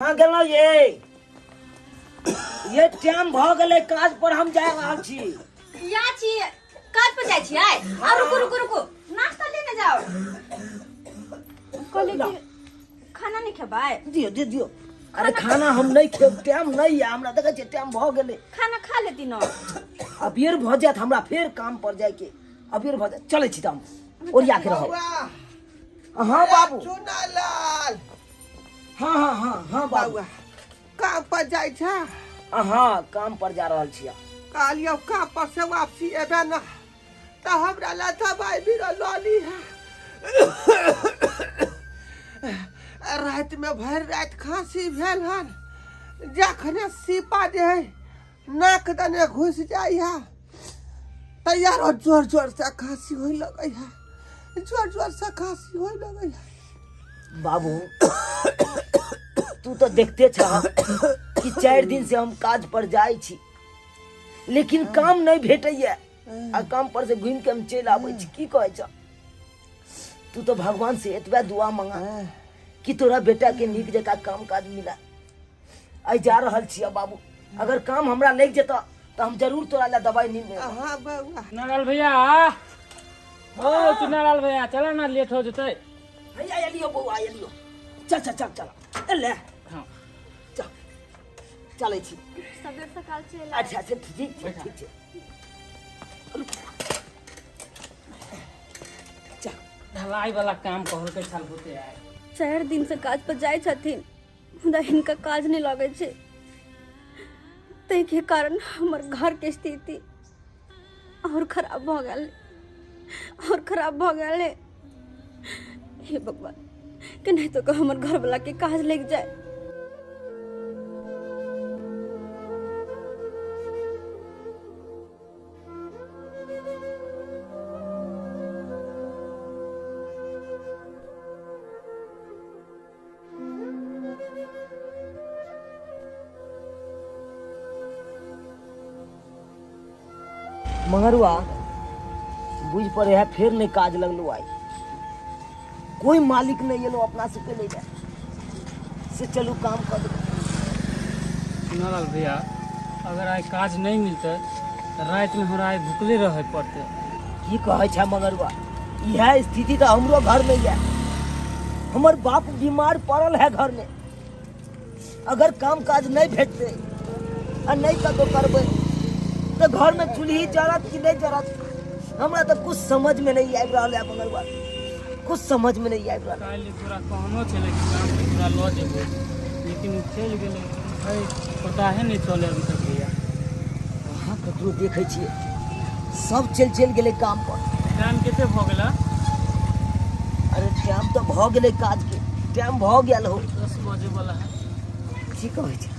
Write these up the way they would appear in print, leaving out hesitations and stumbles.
कहाँ गेलहुँ ये? ये टाइम भऽ गेलै, काज पर हम जा रहल छी। या छी, काज पर जाइ छियै? आ रुकू रुकू रुकू, नाश्ता लेने जाओ। कहली कि खाना नहीं खेबै? दियौ दियौ दियौ। अरे खाना हम नहीं खेब, टाइम नहीं है हमरा। देखै छियै टाइम भऽ गेलै। खाना खा लेती न। अबेर भऽ जायत हमरा फेर काम पर जायके, अबेर भऽ जायत। चलै छी तऽ हम ओरिया के रहब। हाँ बाबू। चुनालाल। हाँ हाँ हाँ हाँ बाबू। बौआ, काम पर जाइ छै? हाँ, काम पर जा रहल छियै। कहलियौ काम पर से वापसी एबे न तऽ हमरा लए दबाइ बीरो लऽ लीहे। रातिमे भरि राति खाँसी भेल हन, जखने सीपा जे है नाक दने घुसि जाइ है तैयारो जोर जोर से खाँसी होय लगै है, जोर जोर से खाँसी होय लगै है। बाबू, तू तो देखते छह कि 4 दिन से हम काज पर जाइ छी, लेकिन काम नहीं भेटैया आ काम पर से घूमि के हम चलि आबै छी। की कहै छ तू? तो भगवान से एतबे दुआ मंगा कि तोरा बेटा के नीक जकाँ काम काज मिला। आइ जा रहल छियै बाबू, अगर काम हमरा लागि जेतऽ तऽ हम जरूर तोरा लए दवाइ नीन हाँ बौआ। चुनालाल भैया, ओ चुनालाल भैया, चला ना, लेट हो जतै। हैया एलियो बौआ, एलियो। चल चल चल चल, एले। हाँ। चल, चलै छी। सबेर सकाल चलि। अच्छा अच्छा, ठीक छै, ठीक छै। चल। ढलाई वाला काम कहलकै छल होते आइ। 4 दिन से काज पर जाइ छथिन, मुदा हिनका काज नहि लगै छै, ताहिके कारण हमर घरके स्थिति और खराब भऽ गेल, और खराब भऽ गेल। हे भगवान, केनाहितो कऽ हमर घरवला के काज लागि जाय। मगरुआ बुझ पड़े है फेर नहीं काज लगलो आइ। कोई मालिक नहीं एलो अपना सबके ले जाए से चलू काम कर देबै। चुनालाल भैया, अगर आइ काज नहीं मिलतै तऽ रातिमे हमरा आइ भुखले रहै पड़तै। की कहै छै मगरुआ, इएह स्थिति तऽ हमरो घरमे यऽ। हमर बाप बीमार पड़ल है घरमे। अगर काम काज नहीं भेटतै आ नहीं कतौ करबै तऽ घरमे चूल्ही जरत कि नहीं जरत? हमरा तऽ कुछ समझमे नहीं आबि रहल है मगरुआ, कुछ समझमे नहीं आबि रहल है। काल्हि तोरा कहनो छलै कि काम पर तोरा लऽ जेबो, लेकिन ओ चलि गेलै भाई, पता है नहीं चले अभी तक भैया। कहाँ ककरो देखै छियै, सब चलि चलि गेलै काम पर। टाइम कते भऽ गेलै? अरे टाइम तऽ भऽ गेलै, काजके टाइम भऽ गेल हो। 10 बजे वाला है। की कहै छै?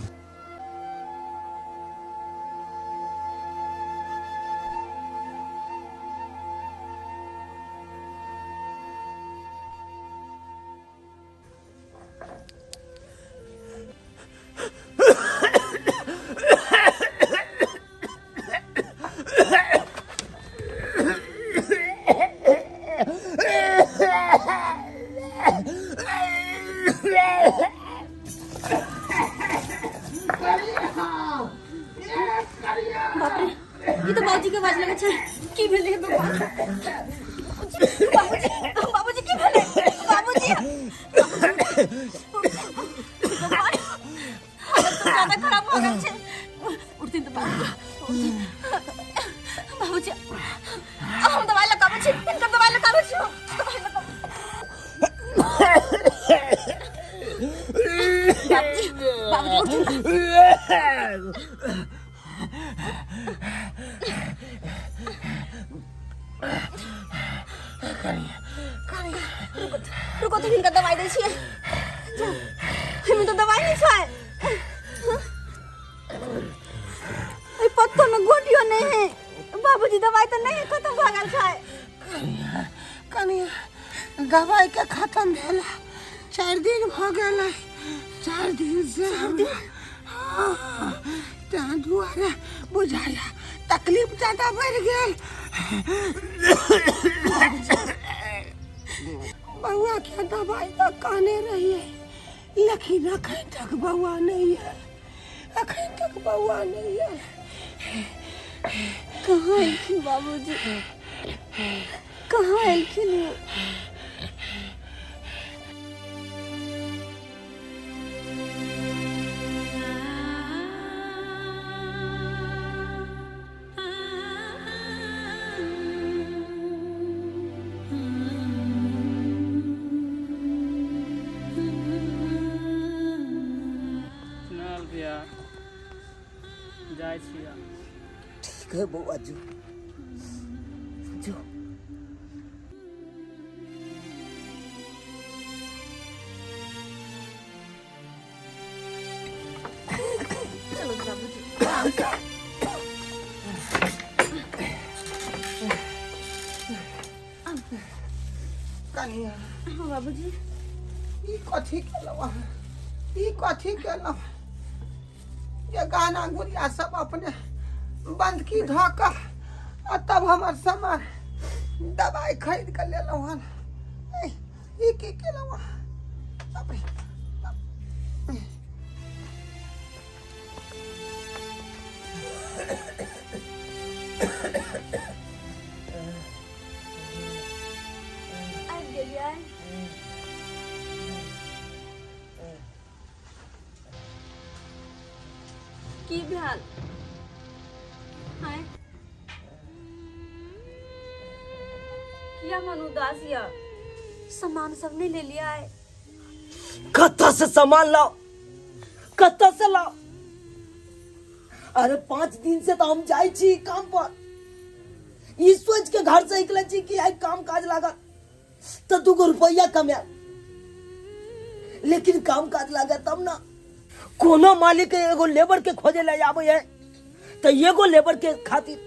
बाप रे, ई तऽ बाबूजी के आवाज लगै छै। की भेलै हे भगवान? बाबूजी, बाबूजी, की भेलै बाबूजी? भगवान, हालत तो ज्यादा खराब हो गेल छै। उठथिन तऽ बाबूजी, बाबूजी, हम दवाई लगाबै छी, हिनकर दवाई लगाबै छी, हम दवाई लगाबै। बाबूजी, बाबूजी, उठथिन तऽ। रुको तो, हिनका दवाई दै छियै। एहिमे तऽ दवाई नहि छै। एहि पत्तो में गोटियो नहीं है बाबूजी, दवाई तऽ नहीं है, खत्म भऽ गेल छै। कनिया, दवाई के खत्म भेल 4 दिन भऽ गेल। 4 दिन से हमरा, हाँ, ताहि दुआरे बुझाया तकलीफ ज्यादा बढ़ि गेल। बौआ के दवाई तऽ कहने रहियै, लेकिन अखन तक बौआ नहि आयल, अखन तक बौआ नहि आयल। कहाँ एलखिन बाबूजी, कहाँ एलखिन ओ? सुनाल भैया, जाइ छी आब। ठीक है बौआ, जो जो। चलो बाबूजी। कनिया। हाँ बाबूजी। ई कथी केलहुँ अहाँ? ई कथी केलहुँ जे गाना गुड़िया सब अपने बंदकी धऽ कऽ आ तब हमर सामान दबाइ खरीद कऽ लेलहुँ हन? ऐ, ई की केलहुँ अहाँ? बाप रे बाप। आबि गेलियै? की भेल? आँय, किया मन उदास यऽ? सामान सब नहि लेलियै? कतऽ से सामान लाओ, कतऽ से लाओ? अरे 5 दिन से तो हम जाइ छी काम पर, ई सोच के घर से निकले छी कि आइ काम काज लागत तो 2 रुपया कमायब, लेकिन काम काज लागत तब ना। कोनो मालिक एगो लेबर के खोजे ले आबै है तो एगो लेबर के खातिर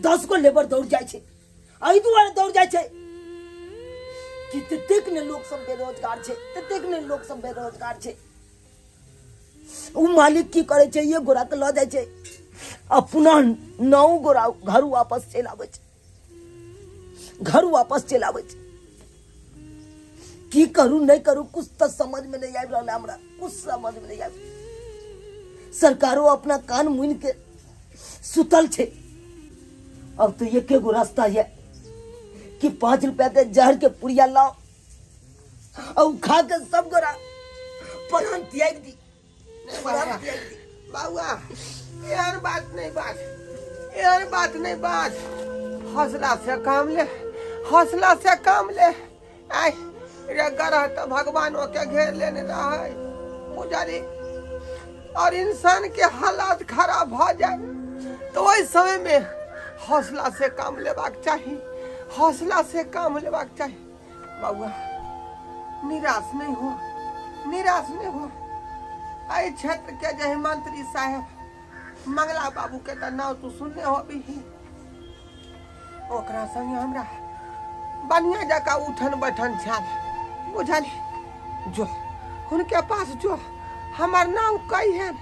10 गो लेबर दौड़ जाइ छै। एहि दुआरे दौड़ जाइ छै कि ततेक ने लोक सब बेरोजगार छै, ततेक ने लोक सब बेरोजगार छै। उ मालिक की करै छै, एक गोरा के लऽ जाइ छै आ पुनः 9 गोरा घर वापस चलि आबै छै, घर वापस चलि आबै छै। की करू नहीं करू कुछ तो समझ में नहीं आबि रहल है हमरा, कुछ समझ में नहीं आबि। सरकारो अपना कान मुनि के सुतल छै। अब तो एके गो रास्ता है कि 5 रुपया के जहर के पुड़िया लाओ और खा के सब गोरा प्राण त्याग दी, प्राण त्याग दी। बाबुआ, एहन बात नहीं बात, एहन बात नहीं बात। हौसला से काम ले, हौसला से काम ले। आय रे ग्रह तो भगवानों के घेर लेने रहे पुजारी, और इंसान के हालात खराब हो जाए तो वही समय में हौसला से काम लेबाक चाही, हौसला से काम लेबाक चाही। बाबुआ निराश नहीं हो, निराश नहीं हो। एहि क्षेत्र के जे मंत्री साहेब मंगला बाबू के तऽ नाम तू सुनने होबी, ओकरा संगे हमरा बढ़िया जकाँ उठन बैठन छल, बुझल? जो हुनके पास जो, हमर नाम कहिहन,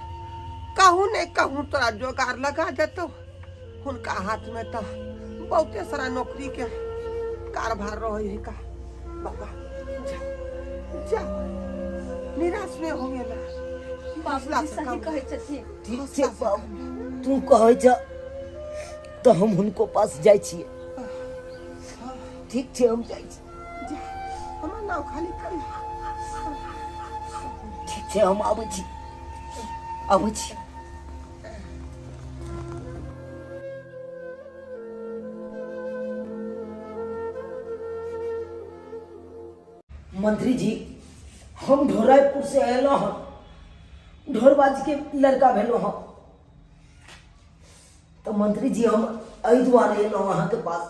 कहूँ नहीं कहूँ तोरा जोगार लगा देतौ। हुनका हाथ में तऽ बहुते सारा नौकरी के कारभार रहे है का। बाबा जा जा, निराश नहीं हो गेला। बाबूजी सही कहै छथिन। ठीक छै बाबू, तू कहै छ तऽ हम हुनको पास जाइ छियै। ठीक छै, हम जाइ छी। जा, हमर नाव खाली करी। ठीक छै, हम आबै छी, आबै छी। मंत्री जी, हम ढोराईपुर से अयलहुँ हँ, ढोरबाज के लड़का भेलहुँ हँ। तऽ मंत्री जी, हम एहि दुआरे अयलहुँ अहाँके पास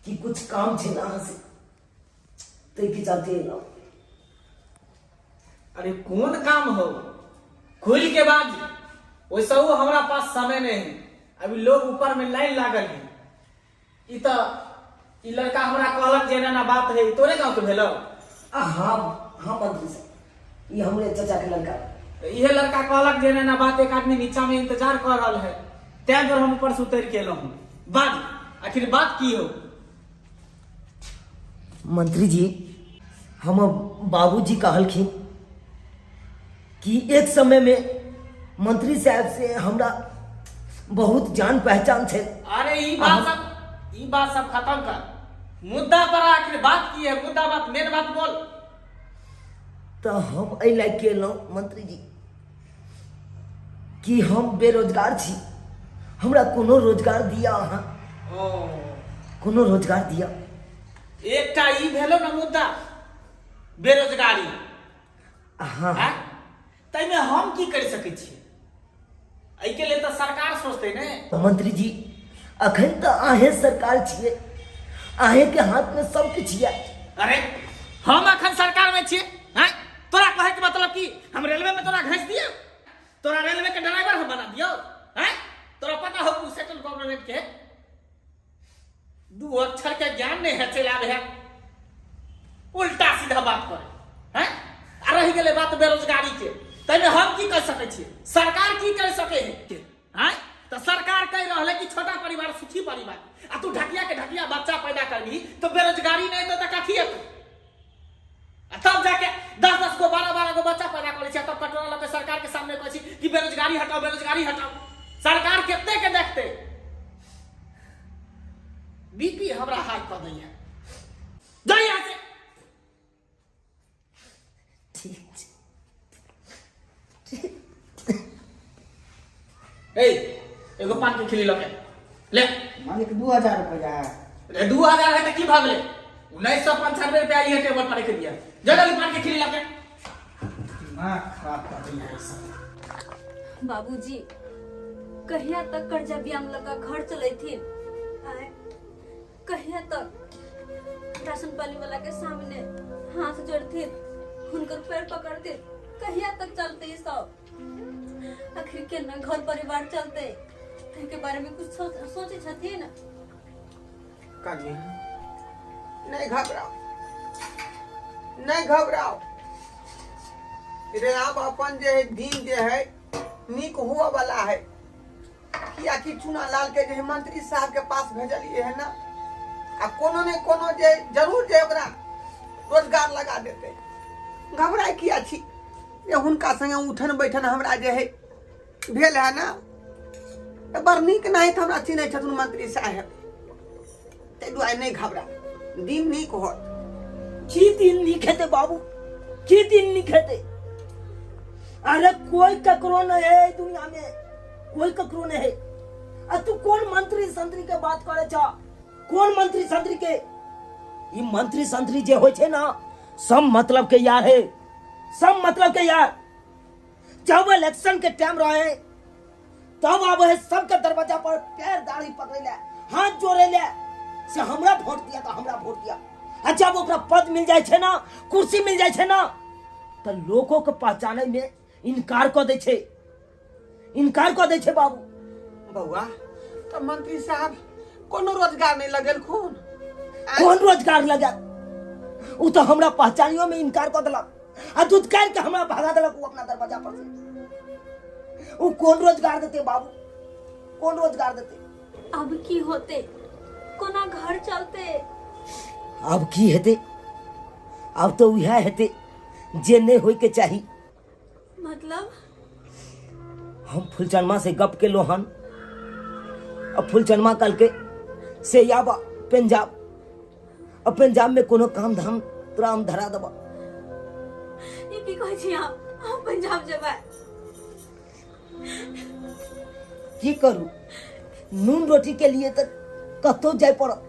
कि कुछ काम छै ने अहाँ से, ताहिके चलते अयलहुँ। अरे कौन काम हो, खुल के बाज। वैसे वो हमरा पास समय नहीं है, अभी लोग ऊपर में लाइन लागल है। ई तो ई लड़का हमरा कहलक जे एना एना बात है, ई तोरे गांव के भेलो? आ हाँ हाँ मंत्री साहब, ई हमरे चाचा के लड़का। तो इहे लड़का कहलक जे एना एना बात, एक आदमी नीचा में इंतजार कर रहल है, तैं दुआरे हम ऊपर से उतर के एलहुं हूं। बाज, आखिर बात की हो? मंत्री जी, हमर बाबूजी कहलखिन कि एक समयमे मंत्री साहब से हमरा बहुत जान पहचान छै। अरे ई बात सब खत्म कर, मुद्दा पर आखिर बात की है? मुद्दा बात, मेन बात बोल। तऽ हम एहि लायक एलहुँ मंत्री जी कि हम बेरोजगार छी, हमरा कोनो रोजगार दिअ अहाँ। ओ। कोनो रोजगार दिअ। एकटा ई भेलो ने मुद्दा, बेरोजगारी। हाँ। आँय? ताहिमे हम की करि सकै छी? एहिके लेल तऽ सरकार सोचतै ने। मंत्री जी, अखन तऽ अहें सरकार छियै, अहें के हाथ में सब किछु यऽ। अरे, हम अखन सरकार में छियै? आँय, तोरा कहै के मतलब की हम रेलवे में तोरा घसि दियौ? तोरा रेलवे के ड्राइवर हम बना दियौ? आँय, तोरा पता हो सेंट्रल गवर्नमेंट के दू अक्षर के ज्ञान नहीं है, चला है उल्टा सीधा बात करे हैं। आ रहि गेलै बात बेरोजगारी के, ताहिमे हम की कर सकै छियै? सरकार की कर सकै है? हैं, तऽ सरकार कहि रहल है कि छोटा परिवार सुखी परिवार, आ तू ढकिया के ढकिया बच्चा पैदा करबी तो बेरोजगारी नहीं तो कथी हेतौ? आ तब जाके 10-10 गो, 12-12 गो बच्चा पैदा करै छै, तब कटोरा लऽ के सरकार के सामने कहै छी कि बेरोजगारी हटाओ, बेरोजगारी हटाओ। सरकार कते के देखते? बीपी हमरा हाई कऽ दैया। जा यहाँ से। ठीक छै। ए, एगो पान के खिली लऽ के ले। मालिक, 2000 रुपया है। रे, 2000 है तऽ की भऽ गेलै? 1995 रुपया इहे टेबल पर रख दिया। जा जल्दी पान के खिली लऽ के। दिमाग खराब कर दैया ई सब। बाबूजी कहिया तक कर्जा ब्याम लगा घर चलेथिन? आय, कहिया तक राशन पानी वाला के सामने हाथ जोड़थिन, हुनकर पैर पकड़थिन? कहिया तक चलते ई सब? आखिर केना घर परिवार चलते, एहि के बारे में कुछ सोचे छथिन? कनिया, नहीं घबराओ, नहीं घबराओ रे। आब अपन जे है दिन जे है नीक हुआ वाला है, कियाकि चूना लाल के जे है मंत्री साहब के पास भेजलिए है ना, आ कोनो ने कोनो जे जरूर जे ओकरा रोजगार लगा देते। घबराय किया छी? जे हुनका संगे उठन बैठन हमरा जे है भेल है ना, तऽ बड़ नीक नहीं तऽ हमरा चिन्है छथुन मंत्री साहेब। ताहि दुआरे नहि घबरा, दिन नीक होत। की दिन नीक हेतै बाबू? की दिन नीक हेतै? अरे, कोई ककरो नहीं है एहि दुनिया में, कोई ककरो नहीं है। आ तू कोन मंत्री संत्री के बात करे छ? कोन मंत्री संत्री के? ई मंत्री संत्री जे होइ छै ना, सब मतलब के यार है, सब मतलब के यार। जब इलेक्शन के टाइम रहे तब आवे है सबके दरवाजा पर, पैर दाढ़ी पकड़े ले, हाथ जोड़े ले से हमरा वोट दिया तो हमरा वोट दिया। आ जब ओकरा पद मिल जाए छै ना, कुर्सी मिल जाए छै ना, तो लोगों के पहचाने में इनकार कऽ दै छै, इनकार कऽ दै छै बाबू। बौआ, तऽ मंत्री साहब कोनो रोजगार नहि लगेलखुन? कोन रोजगार लगा? उ तो हमरा पहचानियो में इनकार कऽ देलक आ दुधकार के हमरा भगा देलक उ अपना दरवाजा पर से। उ कोन रोजगार देते बाबू? कोन रोजगार देते? अब की होते? कोना घर चलते? अब की हेते? अब तो उहे हेते जे नहीं होय के चाही। मतलब? हम फुलचनमा से गप केलो हन। अब फुलचनमा कल के से आबा पंजाब, अब पंजाब में कोनो काम धाम तोरा हम धरा देबा। ई की कहै छी अहाँ? हम पंजाब जेबै? की करू, नून रोटी के लिए तऽ कतौ जाय पड़त।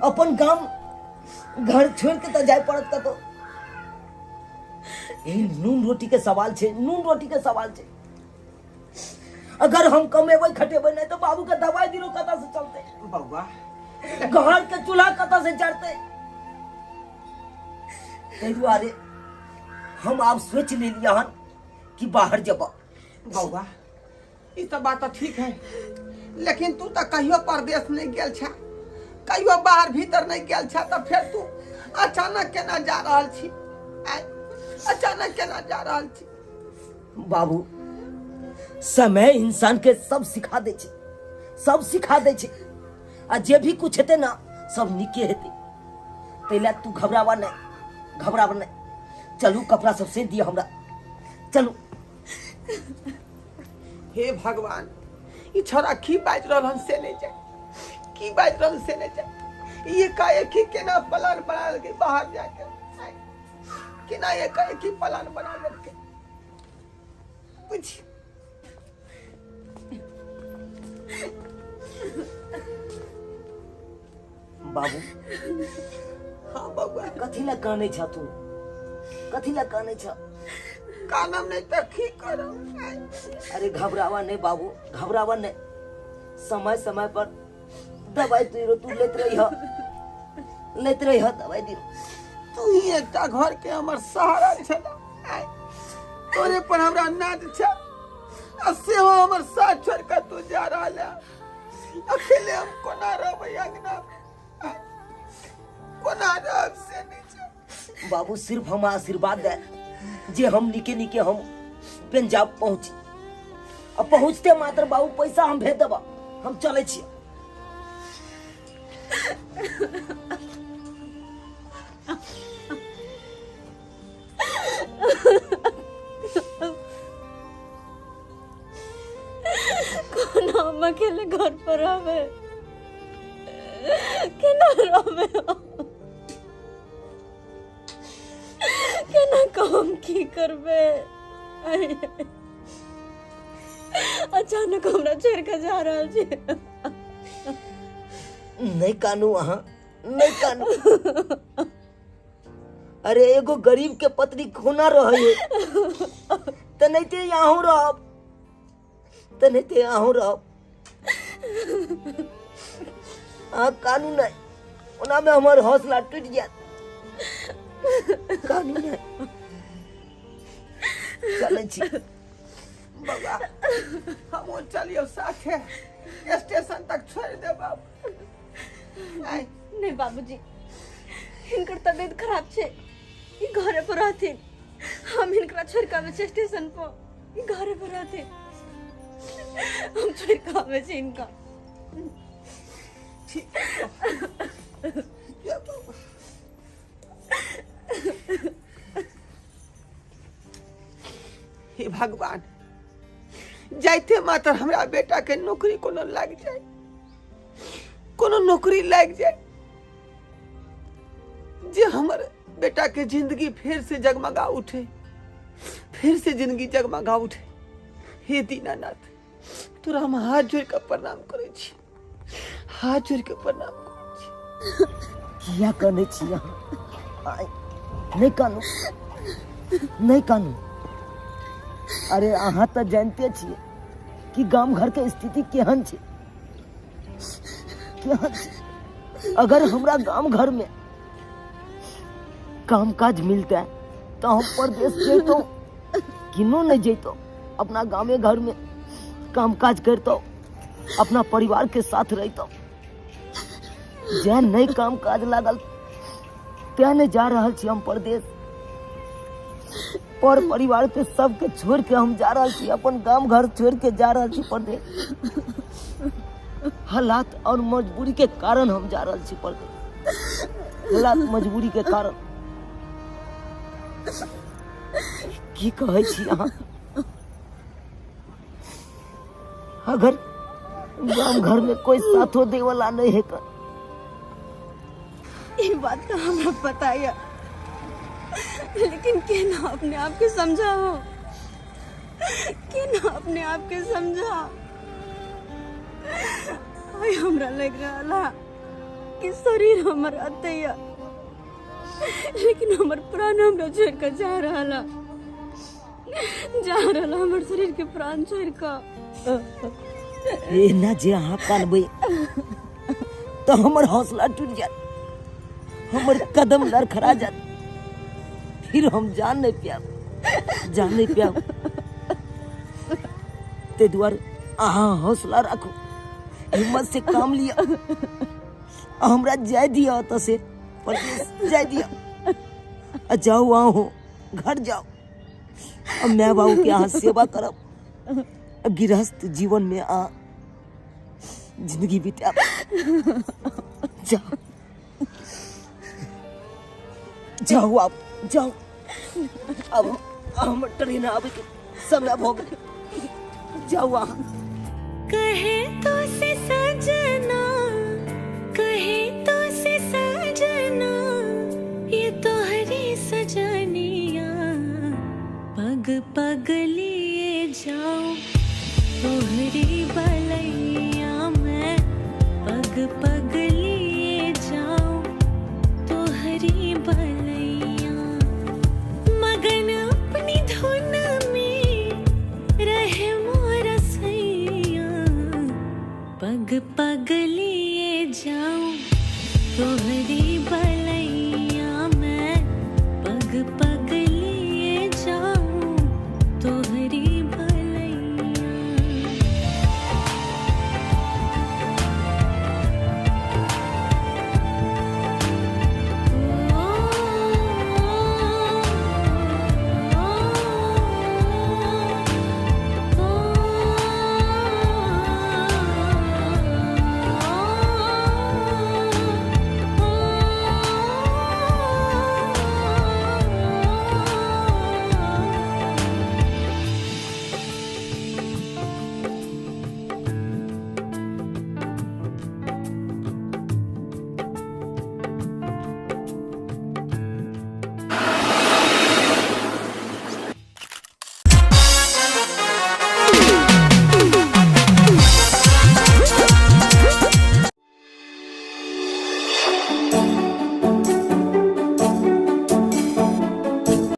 अपन गाम घर छोड़ के तऽ जाय पड़त कतौ। ई नून रोटी के सवाल छै, नून रोटी के सवाल छै। अगर हम कमेबै खटेबै नहीं तो बाबू के दवाई दिलो कतऽ से चलते? बौआ। घर के चूल्हा कतऽ से जरते? ताहि दुआरे हम आब सोचि लेलियै हन कि बाहर जेबा। बौआ, ई सब बात तऽ ठीक है, लेकिन तू तऽ कहियो परदेश नहीं गेल छा, कहियो बाहर भीतर नहीं गेल छा, तऽ फेर तू अचानक केना जा रहल छी? आँय, अचानक केना जा रहल छी? बाबू, समय इंसान के सब सिखा दै छै, सब सिखा दै छै। आ जे भी कुछ हेतै ना, सब नीके हेतै। ताहि लए तू घबरावा नहि। घबराब नहि। चलू कपड़ा सब से दिअ हमरा, चलू। हे भगवान, ई छोरा की बाजि रहल हन से नहि जाय, की बाजि रहल से नहि जाय। ई एकाएक ही केना प्लान बना लेलकै बाहर जाके, केना एकाएक ही प्लान बना लेलकै बुझ। बाबू। हाँ बबुआ। कथी लए कानै छ तू? कथी लए कानै छ? कानम नहीं तो की करब? अरे घबरावा नहीं बाबू, घबरावा नहीं। समय समय पर दवाई तू तू लेत रही ह, लेत रही ह दवाई दियो। तू ही एकटा घर के हमर सहारा छला, तोरे पर हमरा नाज छ, आ सेहो हमर साथ छोड़ के तू जा रहल है। अकेले हम कोना रहबै अंगना में, कोना रहब से नहीं छै। बाबू सिर्फ हम आशीर्वाद दे जे हम निके निके हम पंजाब पहुंची, आ पहुंचते मात्र बाबू पैसा हम भेज देबा। हम चलै छी। कोना हम अकेले घर पर रहबै, केना रहबै हम? केना काम की करबै? अचानक हमरा छोड़ि कऽ जा रहल छी। नहीं कानू अहाँ, नहीं कानू। अरे एगो गरीब के पत्नी कोना रहे, त नहीं ते अहूँ रहब, त नहीं ते अहूँ रहब। अहाँ कानू नहीं, ओना में हमर हौसला टूटि जायत। कानू नहीं, चलै छी। बबा हमहूँ चलियौ साथे, स्टेशन तक छोड़ि दे बाबू। नहीं बाबूजी, हिनकर तबियत खराब छै, ई घरे पर रहथिन। हम हिनकरा छोड़ि कऽ आबै छी स्टेशन पर, ई घरे पर रहथिन। हम छोड़ि कऽ आबै छी हिनका। ठीक है बाबू। हे भगवान, जाइते मात्र हमरा बेटा के नौकरी कोनो लागि जाए, कोनो नौकरी लागि जाए जे हमर बेटा के जिंदगी फिर से जगमगा उठे, फिर से जिंदगी जगमगा उठे। हे दीनानाथ, तोरा हम हाथ जोड़ के प्रणाम करै छी, हाथ जोड़ के प्रणाम करै छी। किया कानै छी अहाँ? आइ, नहि कानू, नहि कानू। अरे अहाँ तऽ जानिते छियै कि गाम घर के स्थिति केहन छै, केहन छै। अगर हमरा गाम घर में काम काज मिलता तो हम परदेश जैतौं, किनो नहीं जैतौं, अपना गामे घर में काम काज करतौं, अपना परिवार के साथ रहितौं। जे नहीं काम काज लागल तें नहीं जा रहल छी हम परदेश। पर परिवार के सबके छोड़ के हम जा रहल छी, अपन गाम घर छोड़ के जा रहल छी परदेश। हालात और मजबूरी के कारण हम जा रहल छी परदेश, हालात मजबूरी के कारण। की कहै छी अहाँ? अगर गाम घर में कोई साथो दे वाला नहीं है कर। ई बात तो हमरा पता है, लेकिन केना अपने आप के समझाओ, केना अपने आप के समझाओ। आइ हमरा लग रहा कि शरीर हमर अतै, लेकिन हमर प्राण हमरा छोड़ के जा रहा, जा रहा हमर शरीर के प्राण छोड़ के। एना जे अहाँ कानबै तऽ हमर हौसला टूटि जायत, हमर कदम लड़खड़ा जायत, फिर हम जान नहीं पायब, जान नहीं पायब। ताहि दुआरे अहाँ हौसला राखू, हिम्मत से काम लिअ, आ हमरा जाय दिअ ओतऽ से परदेश जाय दिअ। आ जाउ अहूँ घर जाउ, आ माय बाबू के अहाँ सेवा करब, आ गृहस्थ जीवन में अहाँ जिंदगी बितायब। जाउ, जाउ आप। जाउ, अब हमर ट्रेन आबे के समय भऽ गेल, जाउ अहाँ। कहे तो से सजना, कहे तो से सजना, ये तोहरी सजनिया, पग पग लिए जाऊं तोहरी बलैया मैं, पग पग लिए जाऊं तोहरी बलैया, मगन अपनी धुन में रहे मोरा सैया, पग पग लिए जाऊं तोहरी।